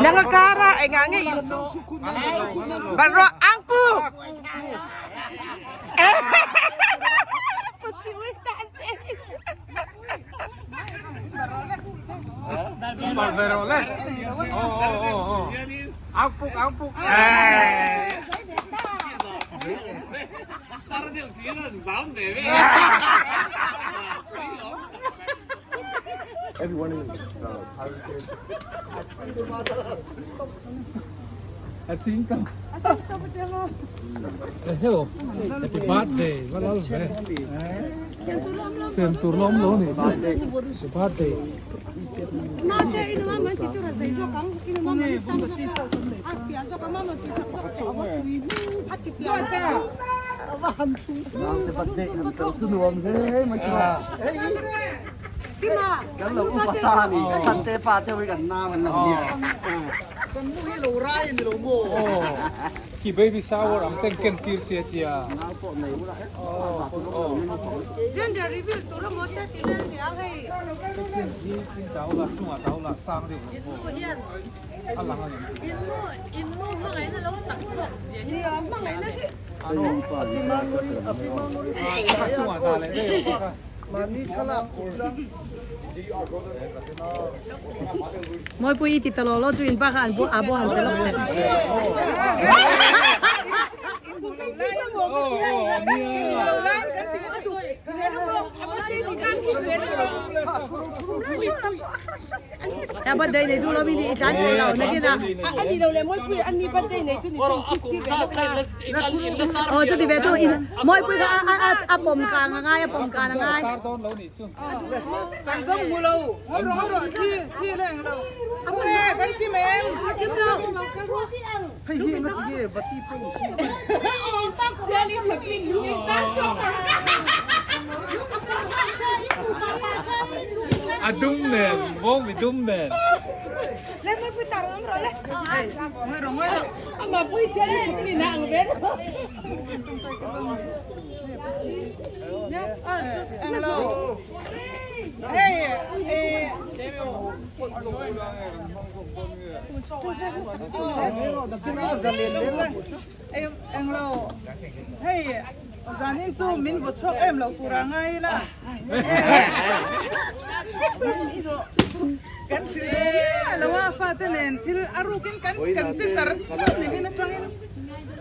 Nanga kara engah nge in Barro angpu. Happy birthday va lal ve sem tur lawm lo ni happy birthday Kan lo upa ta a ni. Ka chhante pa te hi kan nau an lo nia. Kan nu hi lo rai a ni lo maw? Khi baby shower ang ten ken tir sia tia. Nau pawh nei ula het. Gender reveal tur a maw te ti vel ni ang hei. Hi tin tau la chungah tau la sang deuh lo maw? A lang a ni. In nu hmangaihna lo tak zawk zia hi. Nia hmangaihna hi. Ano? A chungah dah leh daih ang kha. Mahni thlalak chungchang. Mawipui i ti ta law law chu in pa kha an a bo han pe lawk teh. A birthday nei duh lo mi nih i tlan thei lo nakin ah. Aw chuti ve tu in Mawipui kha a a a pawm kang a ngai a pawm kan a ngai. Kan zawng hmu lo hawi rawh hawi rawh thli thli leh eng lo hmu e kan kim em. Hei hi enga ti nge bati pawh in si. A dum nen vawng mi dum nen. Englo hei zanin chu min vaw chhuak em lo tur a ngai ila kan hrilh duh miah lo a fate nen thil a rukin kan kan che char char ni min atangin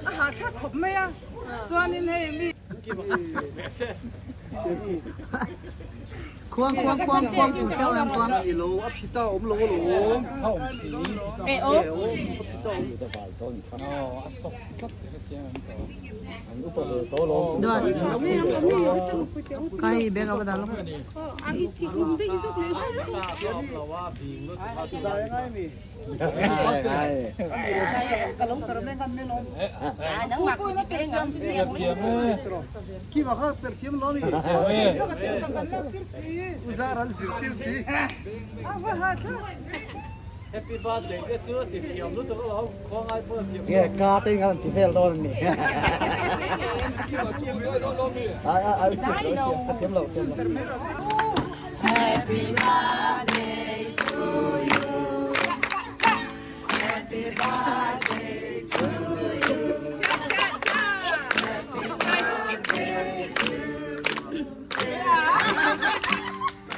a hahthlak khawp mai a chuanin hei mi Khuang khuang khuang khuang tur te awm khuang. I lo a phita awm lo alawm. E aw. A phita awm. Duat. Ka hei bag a va dah lawk. Zai a ngai mi. Kima kha per thiam lo mi. Uzar an zir tir si. Happy birthday te chu ti thiam lutuk lo khawngai pawh thiam. Nge ka te ngan ti vel dawn ni. Ai ai ai thiam lo thiam lo. Happy birthday to you. Happy birthday to you. Happy birthday to you.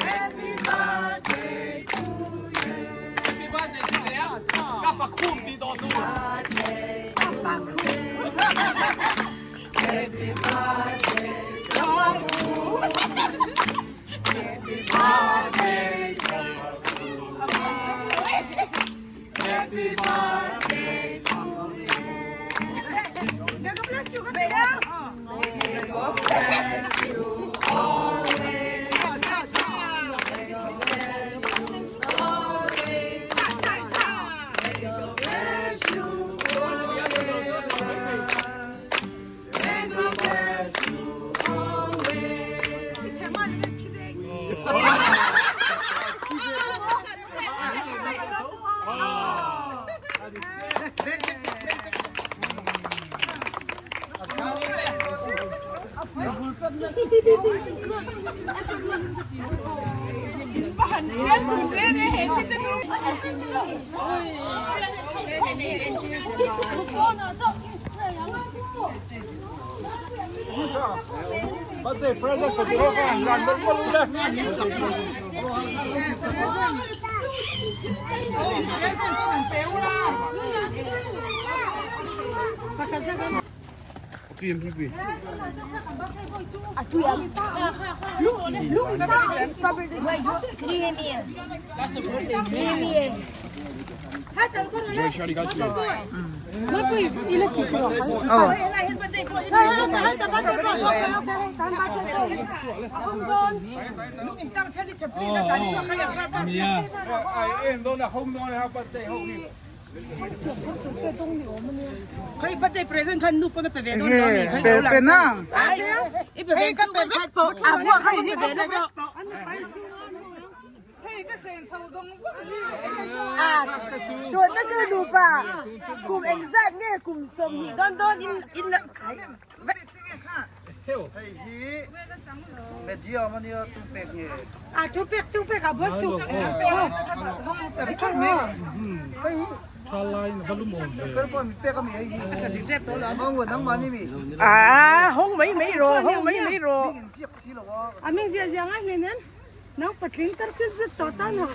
Happy birthday to you. Happy birthday to you. Ka pakhum ti dawn nu. Happy birthday to you. Happy birthday to you. Happy birthday to you. May God bless you ka te a. May God bless you always. May God bless you always. May God bless you forever. May God bless you always. Tuna chu nupa kum engzat nge kum 20 dawn dawn in in Hei hi medium ania tu pek nge. A tu pek tu pek a bawih suh. Hei hi A hawng mai mai rawh hawng mai mai rawh. A ming ziah ziah ngai hnen em nang patling tar zet zet tawh tan ha.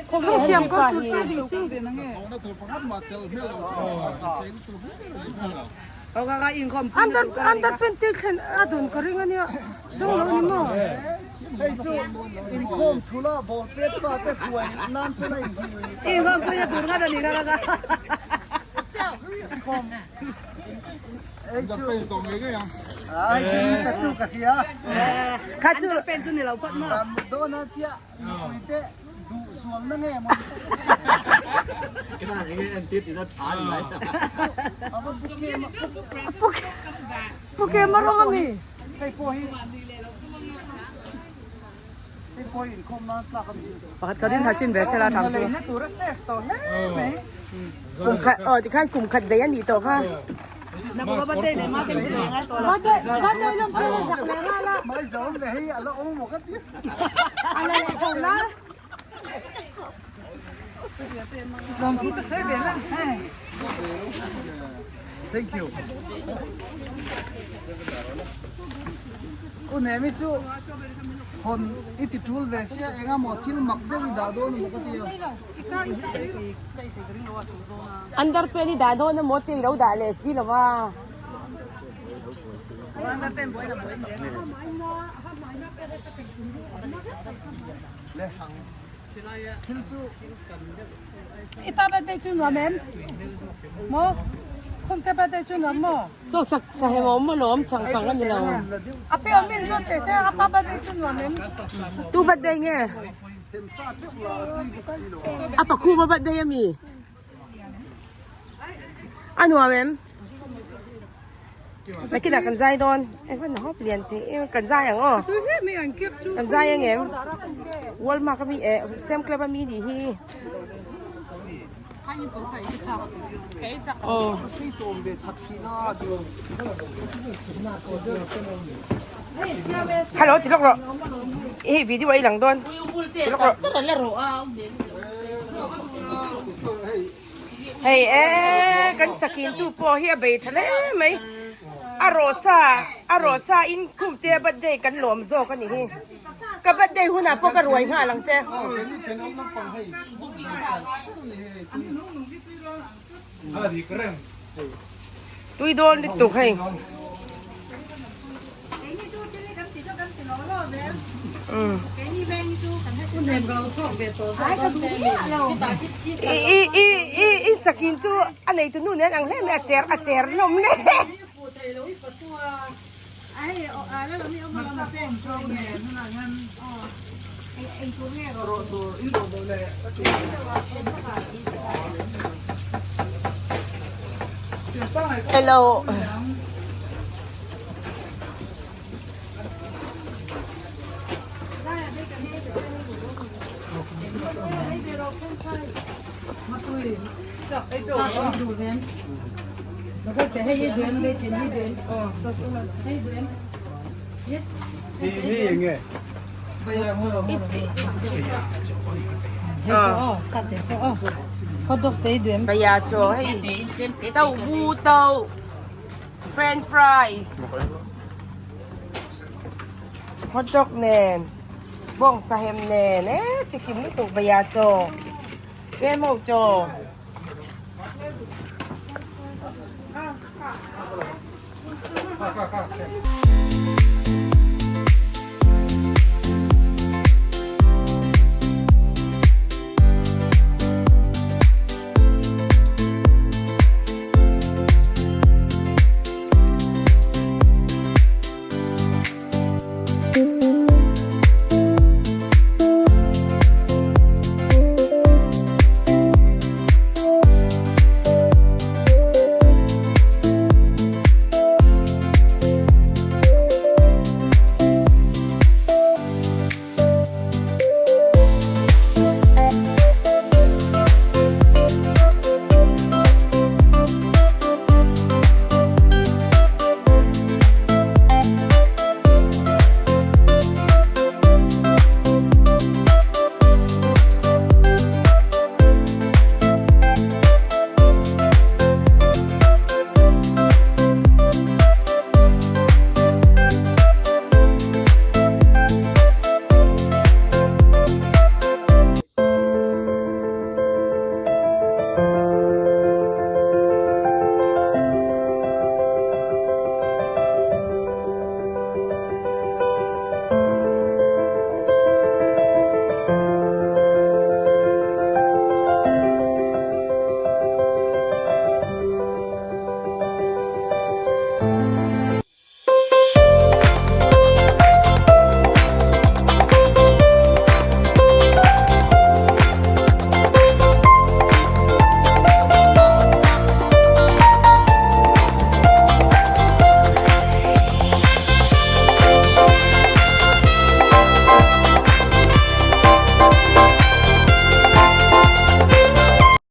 Thung siam kawr tur te ding chu. Under under panty thlen a dawn ka ring ania dawng lo ni maw. Hei chu inkhawm thula ball pet fa te huai nan chuan a inhih. Inkhawm pui na tur nghat a ni kha ka. Hei chu hei chu in tattoo ka hria. Kha chu pen chu ni lo phawt maw. Zan mut dawn a tia mipui te duh zual na nge maw. A va pu kem a. Pu kem a rawng a mi. Hei pawh hi hei pawh hi inkhawm nan tlak a ni. Pakhat khat in hachin ve sela tham chu. Kum khat aw tikhan kum khat daih a nih tawh kha. Mai zawm ve hei a la awm maw ka ti. Thank you. U Nemi chu hawn i ti tul ve sia eng emaw thil mak deuh i dah dawn emaw ka ti a. Underpant i dah dawn emaw te i lo dah leh si lo va. I pa birthday chu nuam em? Maw? Khum te birthday chu nuam maw? Saw sak sa hem awm alawm chang pang a ni lo. A pe awm in zawt teh se a pa birthday chu nuam em? Tu birthday nge? A pakhuma birthday ami? A nuam em? Nakinah kan zai dawn. Eng na hawp lian thei em kan zai ang aw. Kan zai ang em? Walmart ami eh Sam Club ami nih hi. Aw. Hello ti lawk rawh. Hei video a i lang dawn. Ti lawk rawh. Hei e kan sakin tu pawh hi a bei tha hle mai a rawhsa a rawhsa in khumte birthday kan lawm zawk a ni hi ka birthday hunah pawh ka ruai nghal ang che. Tui dawn lutuk hei. I i i i sakin chu a neitu nu nen ang hle mai a cher a cher hlawm hle. Hello. Baya chaw hei tau bu tau french fries hot dog nen bawng sahem nen e chikim lutuk baya chaw pem ho chaw.